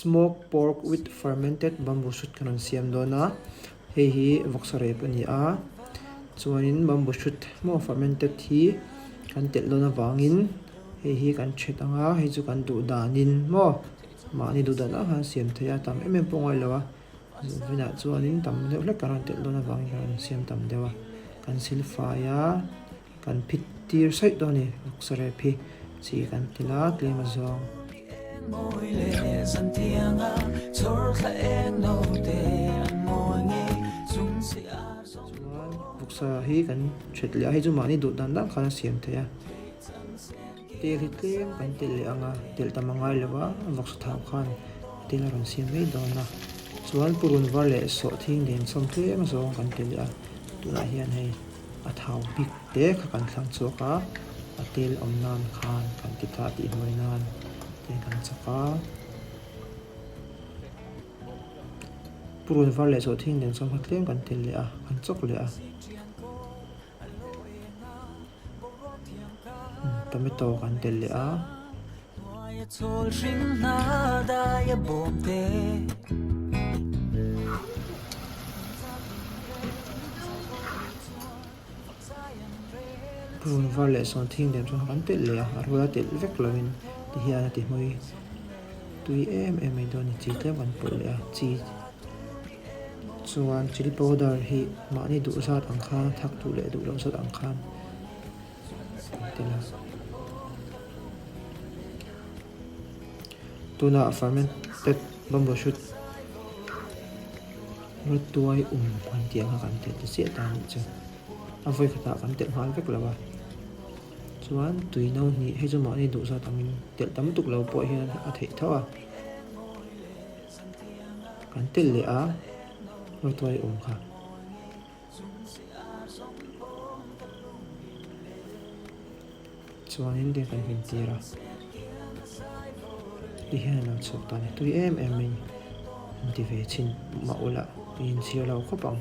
Smoked pork with fermented bamboo shoot kan rawn siam dawn a, hei hi vawksa rep a ni a, chuanin bamboo shoot maw fermented hi kan telh dawn avangin hei hi kan that ang a, hei chu kan duh danin maw mahni duh dan ang khan siam theih a, tam em em pawh a ngaih lo a, vinah chuanin tam deuh hlek kan rawn telh dawn avangin kan rawn siam tam deuh a, kan silfai a. Kan phit tir saih dawn a ni, vawksa rep hi chi kan telh a, tlem a zawng. Chuan vawksa hi kan that leh a, hei chu mahni duh dan dan khan a siam theih a, tel hi tlem kan telh leh ang a, telh tam a ngai lo a, vawksa thau khan tel a rawn siam mai dawn a, chuan purun var leh sawhthing nen sawm tlem a zawng kan telh leh a, tunah hian hei. A thau bik te kha kan thlang chhuak a, a tel awm nan khan kan ti ta tih hnuai nan te kan chak a. Purun var leh zawhthing nen chuan kha tlem kan tel leh a, kan chawk leh a. Tomato kan tel leh a. Purun var leh sawn thing lian chu kan telh leh a, a ruala telh vek lovin ti hian a ti hmui tui em em mai dawn a ni, chi tlem kan pawlh leh a, chi chuan chilli powder hi mahni duh zat ang khan thak duh leh duh loh zat ang khan. Tunah fermented bamboo shoot rawtuai um kan tih ang kha kan telh ta chiah ta anih chu. A vawi khatah kan telh nghal vek lo a. Chuan tui no hnih hei chu mahni duh zat angin telh tam tuk lo pawh hian a theih tho a. Kan telh leh a rawtuai um kha. Chuanin te kan hlim tir a, ti hian a lo chhuak ta a ni. Tui em em mai an ti ve thin mah ula i inchhir lo khawp ang.